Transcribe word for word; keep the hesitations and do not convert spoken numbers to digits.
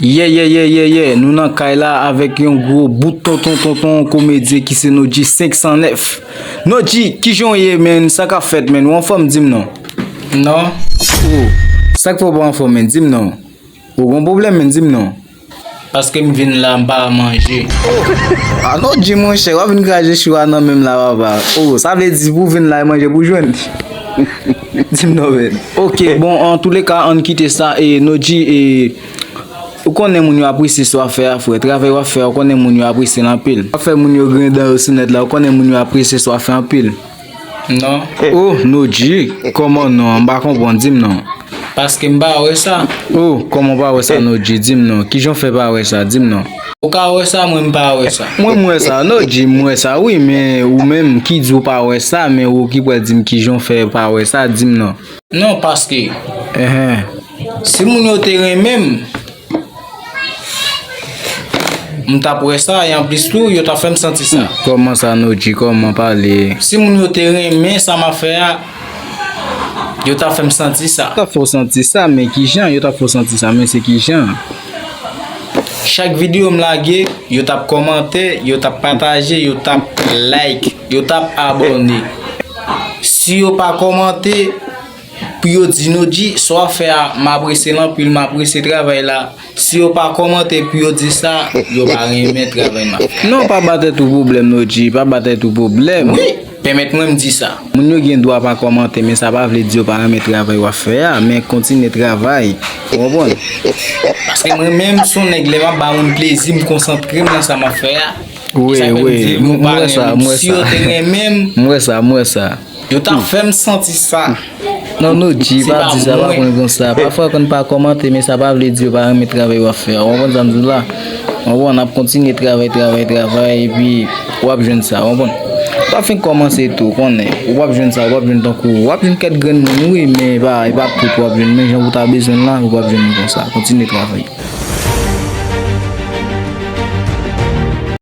Yeah, yeah, yeah, yeah, yeah. Nou nan kay la avèk yon gwo bout tonton, tonton komedyen ki se Nodji senk san nèf. Nodji, kijan w ye, menn? Sa k ap fèt, menn? Ou anfòm, di m non. Non. Oh, sa k fè w pa anfòm, menn? Di m non. Ou gon pwoblèm, menn? Di m non. Paske m vin la, m pa manje. Ah, Nodji, monchè, w ap vin kraze cho a nan men m la, papa. Oh, sa vle di pou w vin la, e manje pou w jwenn. Di m non, menn. Ok, bon, antouleka, ann kite sa, e Nodji, e ou konnen moun yo apresye sa w ap fè a, frè. Travay w ap fè a, ou konnen moun yo apresye l anpil. W ap fè moun yo griyen dan yo sou nèt la, ou konnen moun yo apresye sa w ap fè anpil. Non. Oh, Nodji, kòman non? M pa konprann, di m non. Paske m pa wè sa. Oh, kòman w pa wè sa, Nodji? Di m non. Kijan w fè pa wè sa? Di m non. Ou ka wè sa, mwen m pa wè sa. Mwen, m wè sa, Nodji, m wè sa, wi, men ou menm ki di w pa wè sa, men ou ki pral di m kijan w fè pa wè sa, di m non. Non, paske Ehe. Si moun yo te renmen m, m t ap wè sa, e anplis tou, yo t ap fè m santi sa. Kòman sa, Nodji? Kòman pale? Si moun yo te renmen sa m ap fè a, yo t ap fè m santi sa. Yo t ap fè w santi sa, men kijan? Yo t ap fè w santi sa, men se kijan? Chak videyo m lage, yo t ap kòmante, yo t ap pataje, yo t ap like, yo t ap abòne. Si yo pa kòmante, pou yo di Nodji, sa w ap fè a, m apresye l anpil, m apresye travay la. Si yo pa kòmante pou yo di sa, yo pa renmen travay m ap fè. Non, pa ba tèt ou pwoblèm, Nodji, pa ba tèt ou pwoblèm. Wi, pèmèt mwen m di sa. Moun yo gen dwa pa kòmante, men sa pa vle di yo pa renmen travay w ap fè a, men kontinye travay. Ou konprann? Paske mwen menm, se yon nèg, lè m ap ba moun plezi, m konsantre m nan sa m ap fè a. Wi, wi, m wè sa, m wè sa. Si yo te renmen m, m wè sa, m wè sa. Yo t ap fè m santi sa. Non, Nodji, pa di sa, pa konn konsa. Pafwa yo konn pa kòmante, men sa pa vle di yo pa renmen travay w ap fè a. Ou konprann sa m di w la? Ou konprann, n ap kontinye travay, travay, travay, epi w ap jwenn sa, ou konprann? W ap fin kòmanse tou, konnen. Ou ap jwenn sa, w ap jwenn tankou, w ap jwenn kèk grenn moun, wi, men e pa, e pa tout w ap jwenn, men jan pou w ta bezwen l la, ou p ap jwenn li konsa. Kontinye travay.